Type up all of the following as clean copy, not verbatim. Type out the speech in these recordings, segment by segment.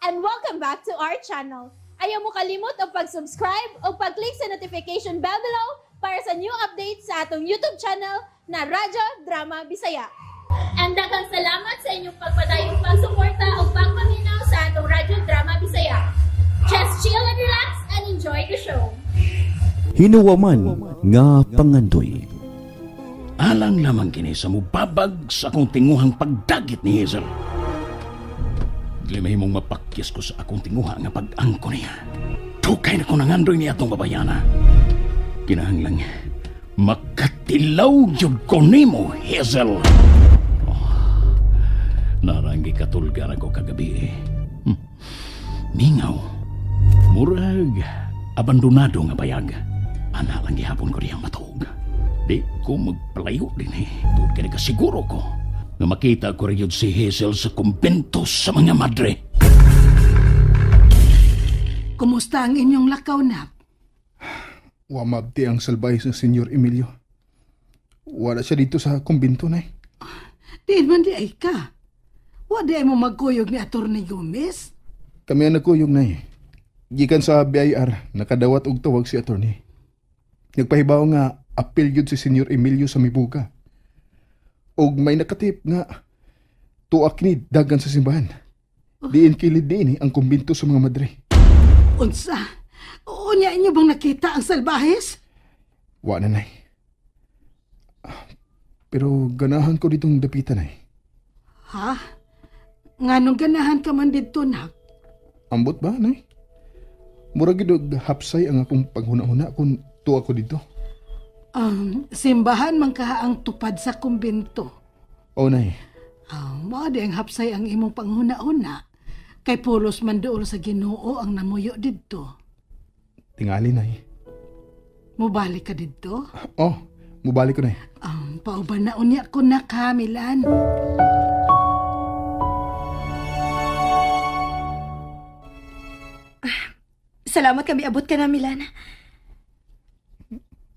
And welcome back to our channel. Ayaw mo kalimot og pag-subscribe o pag-click sa notification bell below para sa new updates sa atong YouTube channel na Radyo Drama Bisaya. And daghang salamat sa inyong pagpadayong pagsuporta o pagpaminaw sa atong Radyo Drama Bisaya. Just chill and relax and enjoy the show. Hinuwaman nga pangandoy. Alang lamang kini sa mubabag sa akong tinguhang pagdagit ni Hazel. Dili mahimong mapakyas ko sa akong tinguha nga pag-angko niya. Tukay na ko nangandoy niya atong babayana. Kinahanglan makatilaw gyud ko nimo, Hazel. Oh, naranggi katulgar ako kagabi. Mingaw. Murag abandonado nga bayag. Ana lang gihapon ko diyang matuog. Di ko magpalayo din eh. Tungod kay nakasiguro ko nga makita ko rin yun si Hazel sa kumbento sa mga madre. Kumusta ang inyong lakaw, Nak? Wa mabti ang salbay sa Senyor Emilio. Wala siya dito sa kumbento, Nay. Diin man di ay ka. Wa di ay mo magkuyog ni Atty. Gomez? Kami ang nagkuyog, Nay. Gikan sa BIR, nakadawat og tawag si Atty. Nagpahibaw nga apil yun si Senyor Emilio sa Mibuga. Og may nakatip nga tuak ni dagan sa simbahan. Diin kilid din ang kumbinto sa mga madre. Unsa? Unya inyo bang nakita ang salbahes? Wa na, Nay. Pero ganahan ko ditong dapitan, Nay. Ha? Nganong ganahan ka man dito, Nak? Ambot ba, Nay? Murag gyud og hapsay ang akong paghuna-huna kung tuwa ko dito. Simbahan man kaha ang tupad sa kumbento. O, Nay. Mao di ang hapsay ang imong panghuna-huna. Kay pulos man dool sa Ginoo ang namuyo didto. Tingali, Nay. Mubalik ka didto? Oh, mubalik ko, Nay. Pauban na unya ko na ka, Milan. Salamat kami abot ka na, Milan.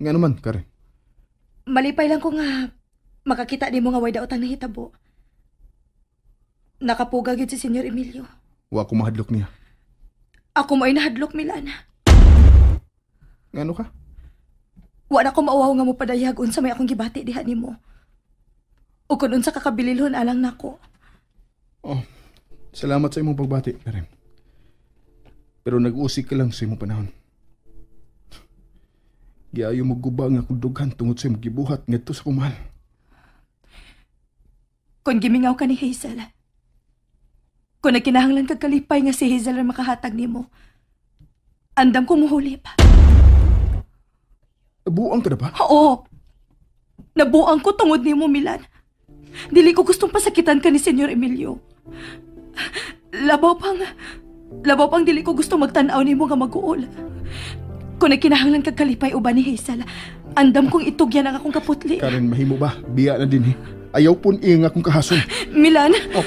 Nga naman, Karen. Malipay lang ko nga makakita di mo nga way daotang nahitabo. Nakapuga gyud si Senyor Emilio. Wa ko mahadlok niya. Ako mo'y nahadlok, Milan. Ngano ka? Wa na ko mauwaw nga mopadayag unsa may akong gibati diha nimo. O kun unsa ka kabililhon alang nako. Oh, salamat sa imong pagbati, Karen. Pero nag-usik ka lang sa imong panahon. Giayo mo guba nga akong dughan tungod sa imong gibuhat ngadto sa kumahal. Kung gimingaw ka ni Hazel, kung nagkinahanglan kag kalipay nga si Hazel ang makahatag nimo, andam ko muhulip. Nabuang ka na ba? Oo. Nabuang ko tungod nimo, Milan. Dili ko gustong pasakitan ka ni Senyor Emilio. Labaw pang dili ko gustong magtan-aw nimo nga mag-uol. Kung nagkinahanglan kag kalipay uban ni Hazel, andam kong itugyan ang akong kaputli. Karen, mahimo ba? Biya na din eh. Ayaw pun iyang akong kahason. Milan! Oh,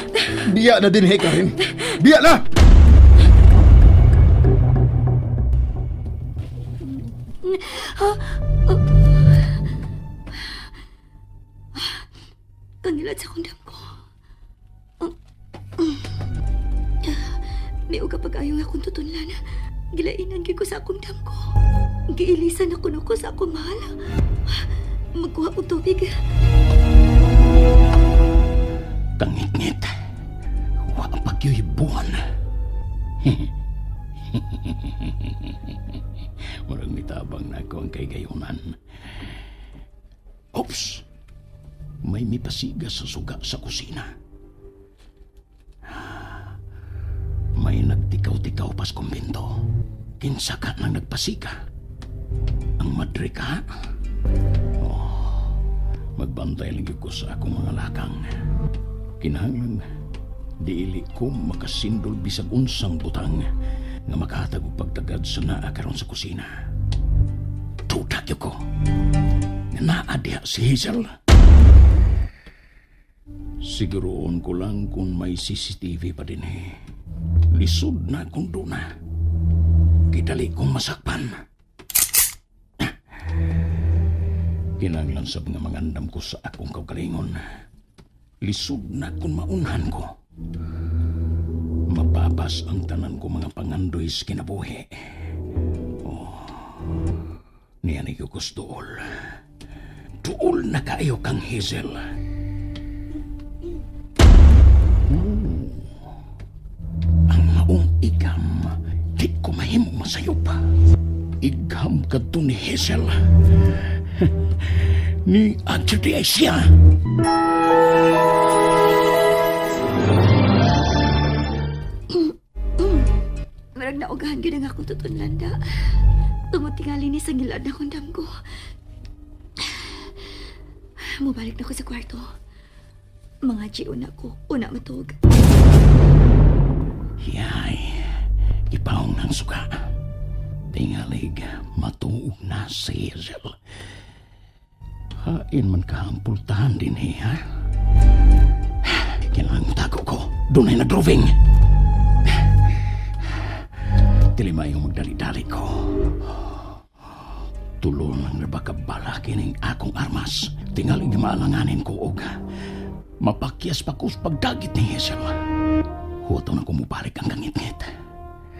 biya na din eh, Karen. Biya na! Kangilat sa akong damgo. May uga pag-ayo nga akong tutunlan. Gilainan gyud ko sa akong damgo. Giilisan ako nuko sa akong mahal. Magkuha og tubig. Kangit-ngit. Wa pagyo'y buwan. Murag mitabang na ako ang kay gayunan. Oops! May mipasiga sa suga sa kusina. May nagtikaw-tikaw pas kumbinto. Kinsa ka nang nagpasiga? Ang madre ka? Oh, magbantay lang ko sa akong mga lakang. Kinahanglan, diili ko makasindol bisag unsang butang nga makahatag og pagtagad sa naa karon sa kusina. Tudak ko nga naa diha si Hazel. Siguroon ko lang kung may CCTV pa din eh. Lisod na kung doon na. Kidali kong masakpan. Kinanglan sab nga mangandam ko sa akong kaugalingon. Lisod na kung maunhan ko. Mapapa Nilabas ang tanan ko mga pangandoy sa kinabuhi. Oh, niya ni Yugos duol. Duol na kayo kang Hazel. Ang maong igam, di ko mahimo masayop. Igam ka to ni Hazel. Ni Adyo di ay siya. Marag naugahan gid ang akong tutunlan da. Tungod tingali ni sa ngilad na akong damgo. Mubalik na ko sa kwarto. Mga giuna ko, una matug. Yay, ipaong ng suka. Tingalig, matuog na si Hazel. Hain man ka ang pultahan din, he, ha? Kailangan tago ko. Doon ay nag-droving. Dili maayong magdali-dali ko. Tulo lang na baka bala kining akong armas. Tingalig maalanganin ko og mapakyas pa ko sa pagdagit ni Hazel. Huwato na kumubalik ang kangit-ngit.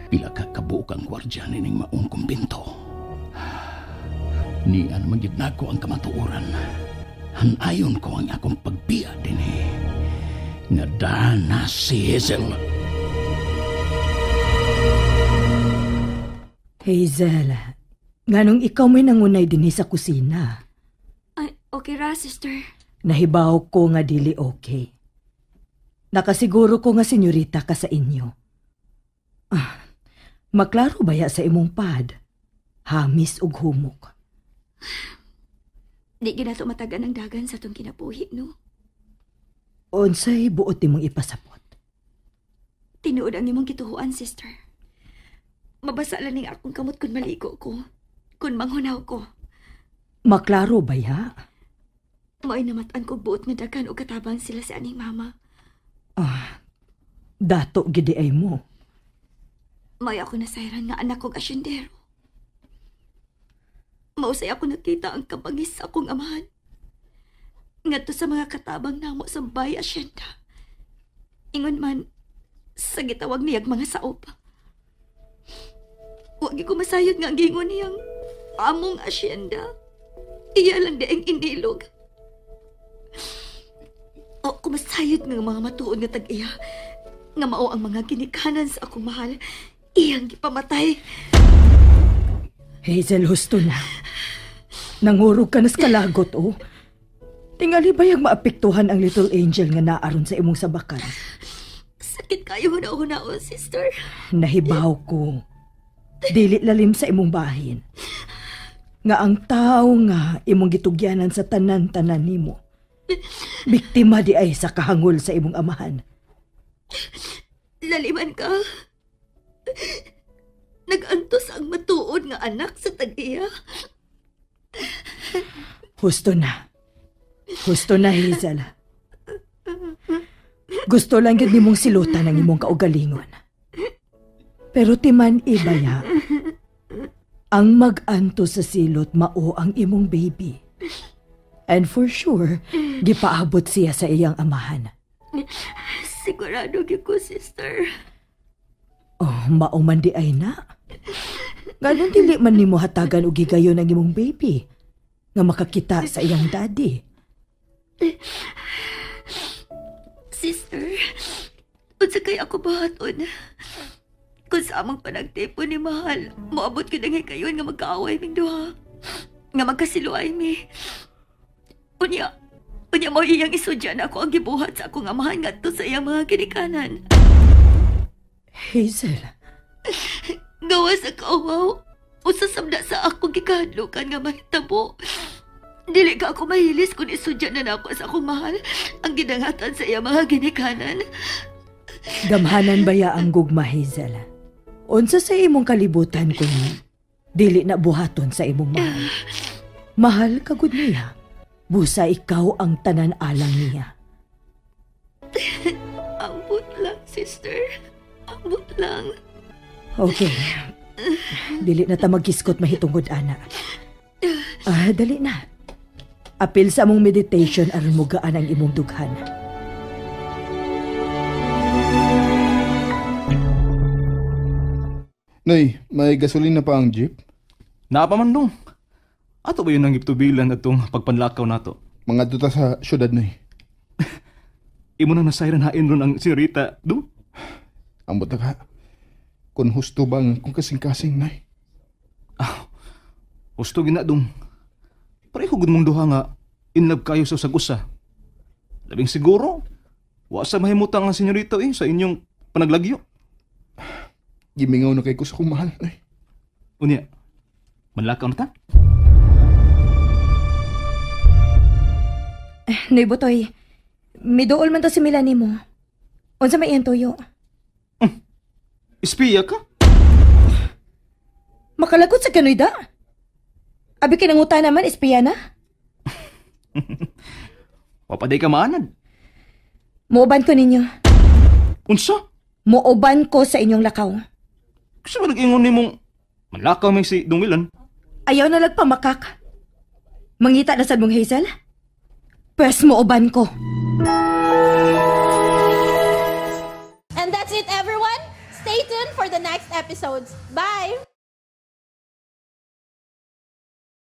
Pila ka kabuok ang gwardya nining maong kumbinto. Nian magyud nako ang kamatuoran. Hanayon ko ang akong pagbiya dinhi. Nga dana si Hazel. Hazel, nganong ikaw may nangunay dinhi sa kusina? Ay, okay ra, sister. Nahibaw ko nga dili okay. Nakasiguro ko nga senyorita ka sa inyo. Ah, maklaro baya sa imong pad? Hamis ug humok. Di ginato matagan ang dagan sa itong kinabuhi, no? Unsay buot nimong ipasapot? Tinuod ang imong gituhuan, sister. Mabasa lang ning akong kamot kun maligo ko, kun manghunaw ko. Maklaro baya? Mao'y namatan ko buot nga dagan og katabang sila sa aning mama. Ah, dato gidi ay mo. Mao'y ako nasayran nga anak kog asyendero. Mausay ako nakita ang kabangis sa akong amahan. Ngadto sa mga katabang namo sa bay asyenda. Ingon man, sa gitawag niyag mga saop. Wag ko masayod nga ang gingon niyang among asyenda. Iya lang di ang inilog. O kumasayod nga mga matuod nga tag-iya. Nga mao ang mga ginikanan sa akong mahal. Iyang gipamatay. Hazel, husto na. Nangurog ka na sa kalagot, oh. Tingali ba yung maapektuhan ang little angel nga naaron sa imong sabakan? Sakit kayo huna-hunaon, sister. Nahibaw ko. Dili lalim sa imong bahin. Nga ang tao nga imong gitugyanan sa tanan-tanan nimo. Biktima di ay sa kahangol sa imong amahan. Laliman ka. Nag-antos ang matuod nga anak sa tag-iya. Husto na. Husto na, Hazel. Gusto lang yun nimong silutan ang imong kaugalingon. Pero timan ibaya, ang mag-antos sa silot mao ang imong baby. And for sure, gipaabot siya sa iyang amahan. Sigurado gyud ko, sister. Oh, mao man di ay na. Nganong dili man nimo hatagan og higayon ang imong baby nga makakita sa iyang daddy. Sister, unsa kay ako buhaton? Kung sa among panagtipo ni Mahal, moabot gyud ang higayon nga magkaaway ming duha. Nga magkasiluay mi. Unya mo iyang isudya na ako ang gibuhat sa akong amahan ngadto sa iyang mga ginikanan. Hazel. Gawa sa kauwaw, usa sabda sa akong gikahadlukan nga mahitabo. Dili ka ako mahilis kung isudya na nako sa akong mahal ang gidangatan sa iyang mga ginikanan. Gamhanan baya ang gugma, Hazel? Unsa sa imong kalibutan kung dili na buhaton sa imong mahal? Mahal ka gud niya. Busa ikaw ang tanan alang niya. Ambot lang, sister. Ambot lang. Okay. Dili na ta magiskot mahitungod, ana. Ah, dali na. Apil sa among meditation aron mugaan ang imong dughan. Nay, may gasolina pa ang jeep? Naa pa man dong. Ato ba yun ang giptubilan atong pagpanlakaw nato? Mga duta sa syudad, Nay. Imo nang nasayran hain ron ang senyorita, dong? Ambot na ka. Kung husto ba ang akong kasing-kasing, Nay? Husto gina dong. Pareho gud mong duha nga in love kayo sa usag usa. Labing siguro, wa sa mahimutang ang senyorita eh sa inyong panaglagyo. Gimingaw na kay ko sa akong mahal, Nay. Unya, manlakaw na ta? Noy Butoy, miduol man to si Mila nimo. Unsa may iyang tuyo? Espiya ka? Makalagot sa kanoy da. Abi kinanguta naman, espiya na. Wapaday ka maanad. Muuban ko ninyo. Unsa? Muuban ko sa inyong lakaw. Kasi ba nag-ingon nimong manlakaw may si Dong Milan? Ayaw na lagpamakak. Mangita na sad mong Hazel? Pwes muuban ko. And that's it, everyone. Stay tuned for the next episodes. Bye!